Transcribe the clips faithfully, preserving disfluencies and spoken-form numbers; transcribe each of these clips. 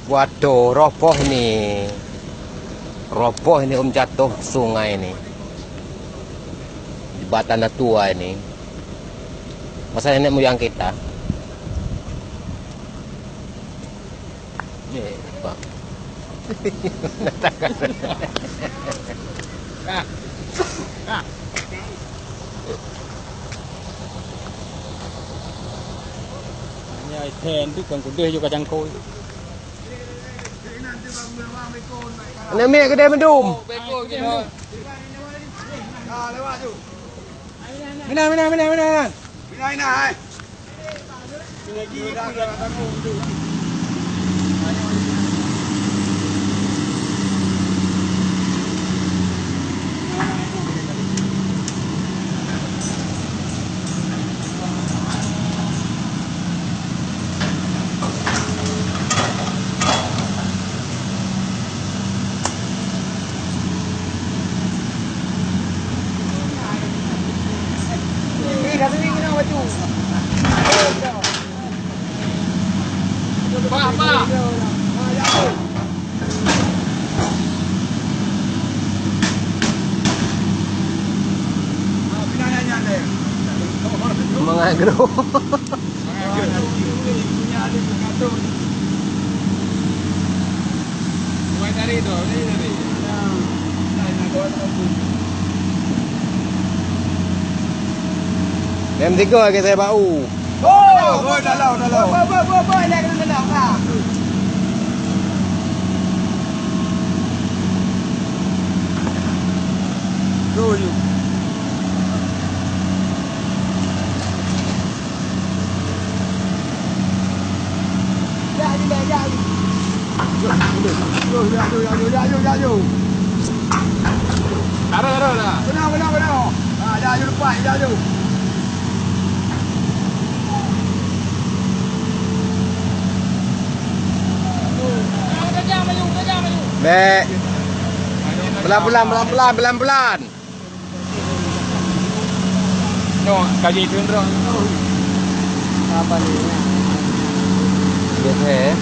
Waduh, roboh ni. Roboh ni, um, jatuh sungai ni. Jembatan Natua ni. Masa nenek moyang kita. Ni, Pak. Nyan item tu kan kudeh juga jangkau. Aneuk miet keudeh mandum. Mina, mina, mina, mina. Mina, mina, hai. Mangat gru. Dem tiga ke saya bau. Oh, oh, dah lawa, dah lawa. Taruh, taruh dah. Benar, benar, benar. Ha, dah, dah lepas, dah, dah. Bek. Pelan-pelan, pelan-pelan, pelan-pelan. Nyoe, ka jitundrong. Apa ni? Biasa, eh?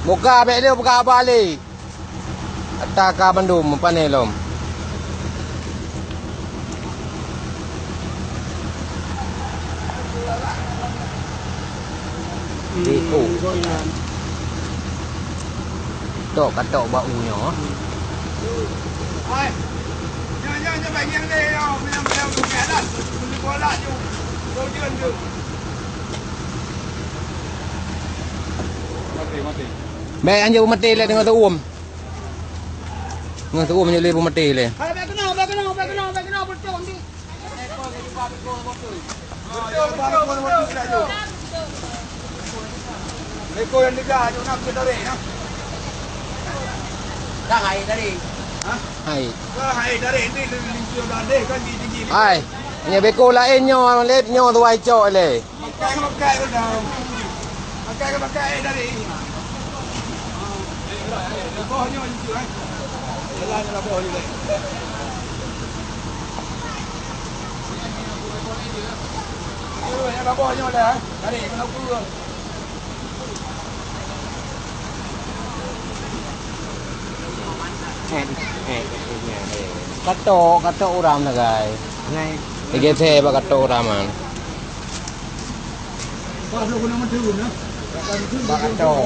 Buka bek dia, buka balik. Ata ka mandum pane lom. Di u. Tok katok bak u nyoe. Mati, mati. Bèk anjeuet meumaté lé deungon teu'uem. Deungon teu'uem nyoe lé beumaté lé. Hai, bèk keunoe, bèk keunoe, bèk keunoe, bèk keunoe, beutôi. Hai. Hai. Nyoe bèk keu laén nyoe, lét nyoe tuwai cok lé. Pakai ke pakai ke dah. Pakai ke pakai dari ini. Boh nyoe jujur, eh. Jalan je lah boh nyoe, eh. Jujur, eh, boh nyoe dah, eh. Dari kena ukur. Katok, katok uram na, guys. Lagi saya bak katok uram, man. Bak katok.